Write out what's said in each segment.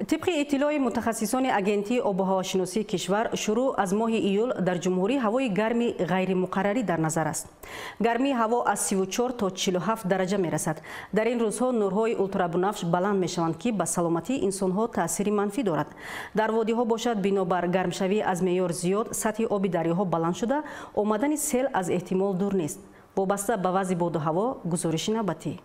Тибқи иттилои мутахассисони Агентии обуҳавошиносии кишвар, шурӯъ аз моҳи июл дар ҷумҳурӣ ҳавои гарми ғайримуқаррарӣ дар назар аст. Гармии ҳаво аз 34 то 47 дараҷа мерасад. Дар ин рӯзҳо нурҳои ултрабунафш баланд мешаванд, ки ба саломатии инсонҳо таъсири манфӣ дорад. Дар водиҳо бошад, бинобар гармшавӣ аз меъёр зиёд, сатҳи оби дарёҳо баланд шуда, омадани сел аз эҳтимол дур нест. Вобаста ба вазъи боду ҳаво гузориши навбатӣ.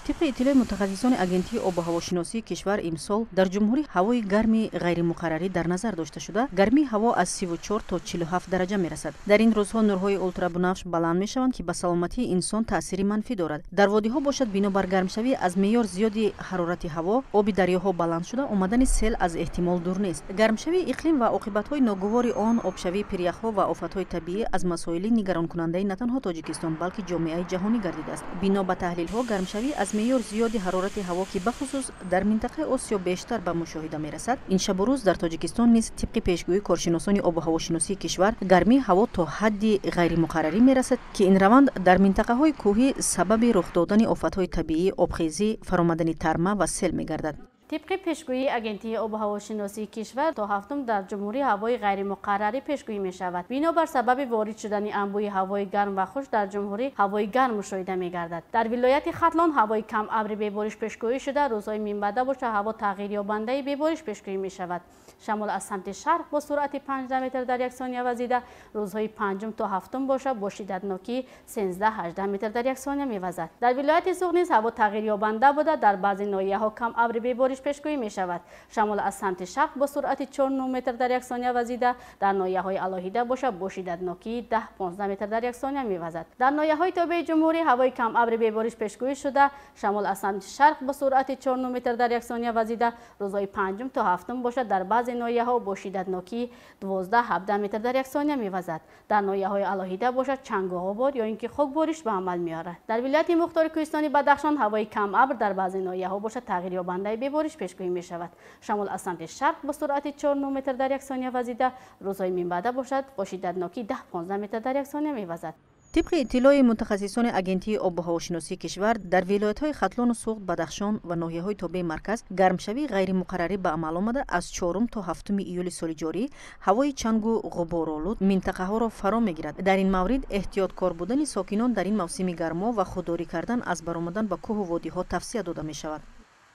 Тибқи иттилои мутахассисони Агентии обуҳавошиносии кишвар, имсол дар ҷумҳурӣ ҳавои гарми ғайримуқаррарӣ дар назар дошта шуда, гармии ҳаво аз 34 то 47 дараҷа мерасад. Дар ин рӯзҳо нурҳои ултрабунафш баланд мешаванд, ки ба саломатии инсон таъсири манфӣ дорад. Дар водиҳо бошад, бинобар гармшавӣ аз меъёр зиёди ҳарорати ҳаво, оби дарёҳо баланд шуда, омадани сел аз эҳтимол дур нест. Гармшавии иқлим ва оқибатҳои ногувори он, обшавии пиряхҳо ва офатҳои табиӣ аз масоили нигаронкунандаи на танҳо Тоҷикистон, балки ҷомеаи ҷаҳонӣ гардидааст. Бино ба таҳлилҳо, гармшавӣ аз меъёр зиёди ҳарорати ҳаво, ки бахусус дар минтақаи Осиё бештар ба мушоҳида мерасад, ин шабу рӯз дар Тоҷикистон низ, тибқи пешгӯии коршиносони обуҳавошиносии кишвар, гармии ҳаво то ҳадди ғайримуқаррарӣ мерасад, ки ин раванд дар минтақаҳои кӯҳӣ сабаби рух додани офатҳои табиӣ, обхезӣ, фаромадани тарма ва сел мегардад. Тибқи пешгӯии Агентии обуҳавошиносии кишвар, то ҳафтум дар ҷумҳурӣ ҳавои ғайримуқаррарӣ пешгӯӣ мешавад. Бинобар сабаби ворид шудани анбӯҳи ҳавои гарм ва хушк, дар ҷумҳурӣ ҳавои гарм мушоҳида мегардад. Дар вилояти Хатлон ҳавои камабри бебориш пешгӯӣ шуда, рӯзҳои минбаъда боша, ҳаво тағйирёбандаи бебориш пешгӯӣ мешавад. Шамол аз самти шарқ бо суръати 5 метр дар як сония вазида, рӯзҳои панҷум то ҳафтум боша, бо шиддатнокии 13-18 метр дар як сония мевазад. Дар вилояти Суғд низ ҳаво тағйирёбанда буда, дар баъзе ноҳияҳо камабри бебориш пешгӯӣ мешавад. Шамол аз самти шарқ бо суръати 4 метр дар як сония вазида, дар ноҳияҳои алоҳида боша, бо шиддатнокии 10-15 метр дар як сония мевазад. Дар ноҳияҳои тобеи ҷумҳурӣ ҳавои камабри бебориш пешгӯӣ шуда, шамол аз самти шарқ бо суръати 4 метр дар як сония вазида, рӯзҳои панҷум то ҳафтум боша, дар баъзе ноҳияҳо бо шиддатнокии 12-17 метр дар як сония мевазад. Дар ноҳияҳои алоҳида бошад, чангу ғубор ё ин ки хокбориш ба амал меорад. Дар вилояти мухтори кӯҳистони Бадахшон ҳавои камабр, дар баъзе ноҳияҳо бошад, тағйирёбандаи бебориш пешгӯӣ мешавад. Шамол аз самти шарқ бо суръати 4 метр дар як сония вазида, рӯзҳои минбаъда бошад, бо шиддатнокии 10-15 метр дар як сония мевазад. Тибқи иттилои мутахассисони Агентии обуҳавошиносии кишвар, дар вилоятҳои Хатлону Суғд, Бадахшон ва ноҳияҳои тобеи марказ гармшавии ғайримуқаррарӣ ба амал омада, аз 4 то 7 июли соли ҷорӣ ҳавои чангу ғуборолуд минтақаҳоро фаро мегирад. Дар ин маврид эҳтиёткор будани сокинон дар ин мавсими гармо ва худдорӣ кардан аз баромадан ба кӯҳу водиҳо тавсия дода мешавад.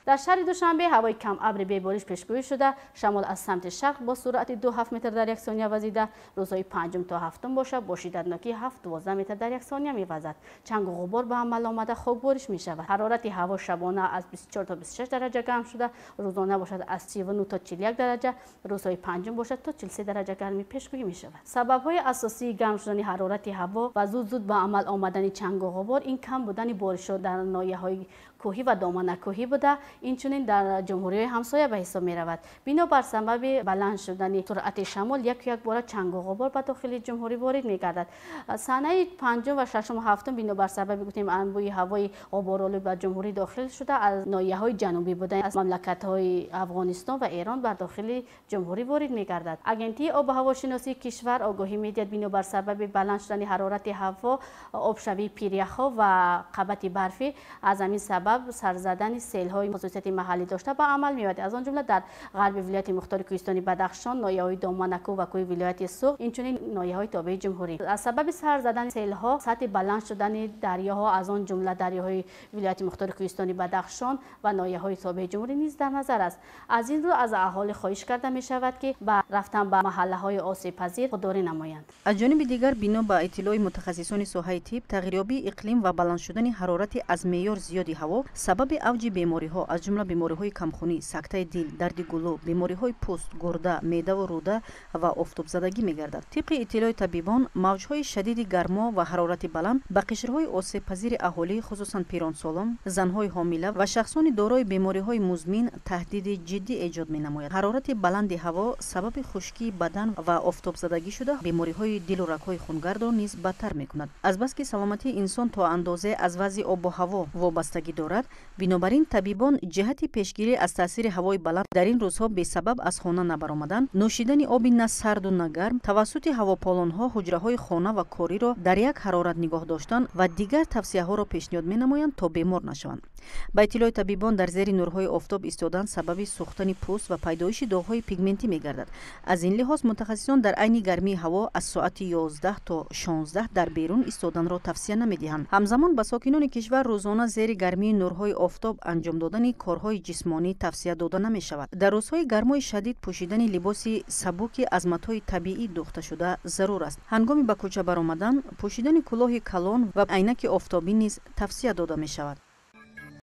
Дар шаҳри Душанбе ҳавои камабри бебориш пешгӯӣ шуда, шамол аз самти шарқ бо суръати 2,7 метр дар як сония вазида, рӯзҳои панҷум то ҳафтум боша, бо шиддатнокии 7-12 метр дар як сония мевазад. Чангу ғубор ба амал омада, хокбориш мешавад. Ҳарорати ҳаво шабона аз 24 то 26 дараҷа гарм шуда, рӯзона бошад, аз 39 то 41 дараҷа, рӯзҳои панҷум бошад, то 43 дараҷа гармӣ пешгӯӣ мешавад. Сабабҳои асосии гарм шудани ҳарорати ҳаво ва зуд-зуд ба амал омадани чангу ғубор ин кам будани боришҳо дар ноҳияҳои кӯҳӣ ва доманакӯҳӣ буда, инчунин дар ҷумҳуриҳои ҳамсоя ба ҳисоб меравад. Бинобар сабаби баланд шудани суръати шамол, яку якбора чангу ғубор ба дохили ҷумҳурӣ ворид мегардад. Санаи панҷум ва шашум ва ҳафтум, бинобар сабаби гуфтем анбӯҳи ҳавои ғуборолуд ба ҷумҳурӣ дохил шуда, аз ноҳияҳои ҷанубӣ буда, аз мамлакатҳои Афғонистон ва Эрон бар дохили ҷумҳурӣ ворид мегардад. Агентии обуҳавошиносии кишвар огоҳӣ медиҳад, бинобар сабаби баланд шудани ҳарорати ҳаво, обшавии пиряхҳо ва қабати барфӣ, аз ҳамин сабаб сарзадани селҳои хусусияти маҳаллӣ дошта ба амал меояд. Аз он ҷумла дар ғарби вилояти мухтори кӯҳистони Бадахшон, ноҳияҳои Доманакӯ ва кӯҳи вилояти Суғд, инчунин ноҳияҳои тобеи ҷумҳурӣ. Аз сабаби сар задани селҳо, сатҳи баланд шудани дарёҳо, аз он ҷумла дарёҳои вилояти мухтори кӯҳистони Бадахшон ва ноҳияҳои тобеи ҷумҳурӣ низ дар назар аст. Аз ин рӯ аз аҳолӣ хоҳиш карда мешавад, ки ба рафтан ба маҳаллаҳои осебпазир худдорӣ намоянд. Аз ҷониби дигар, бино ба иттилои мутахассисони соҳаи тиб, тағйирёбии иқлим ва баланд шудани ҳарорати аз меъёр зиёди ҳаво сабаби авҷи бемориҳо, аз ҷумла бемориҳои камхунӣ, сактаи дил, дарди гулӯ, бемориҳои пӯст, гурда, меъдаву рӯда ва офтобзадагӣ мегардад. Тибқи иттилои табибон, мавҷҳои шадиди гармо ва ҳарорати баланд ба қишрҳои осебпазири аҳолӣ, хусусан пиронсолон, занҳои ҳомила ва шахсони дорои бемориҳои музмин таҳдиди ҷиддӣ эҷод менамояд. Ҳарорати баланди ҳаво сабаби хушкии бадан ва офтобзадагӣ шуда, бемориҳои дилу рагҳои хунгардро низ бадтар мекунад. Азбаски саломатии инсон то андозе аз вазъи обу ҳаво вобастагӣ дорад. меорад, бинобар ин табибон ҷиҳати пешгирӣ аз таъсири ҳавои баланд дар ин рӯзҳо бесабаб аз хона набаромадан, нӯшидани оби на сарду на гарм, тавассути ҳавополонҳо ҳуҷраҳои хона ва кориро дар як ҳарорат нигоҳ доштан ва дигар тавсияҳоро пешниҳод менамоянд, то бемор нашаванд. Ба иттилои табибон, дар зери нурҳои офтоб истодан сабаби сӯхтани пӯст ва пайдоиши доғҳои пигментӣ мегардад. Аз ин лиҳоз мутахассисон дар айни гармии ҳаво аз соати 11 то 16 дар берун истоданро тавсия намедиҳанд. Ҳамзамон ба сокинони кишвар рӯзона зери гармии нурҳои офтоб анҷом додани корҳои ҷисмонӣ тавсия дода намешавад. Дар рӯзҳои гармои шадид пӯшидани либоси сабуки аз матои табиӣ дӯхташуда зарур аст. Ҳангоми ба кӯча баромадан пӯшидани кӯлоҳи калон ва айнаки офтобӣ низ тавсия дода мешавад.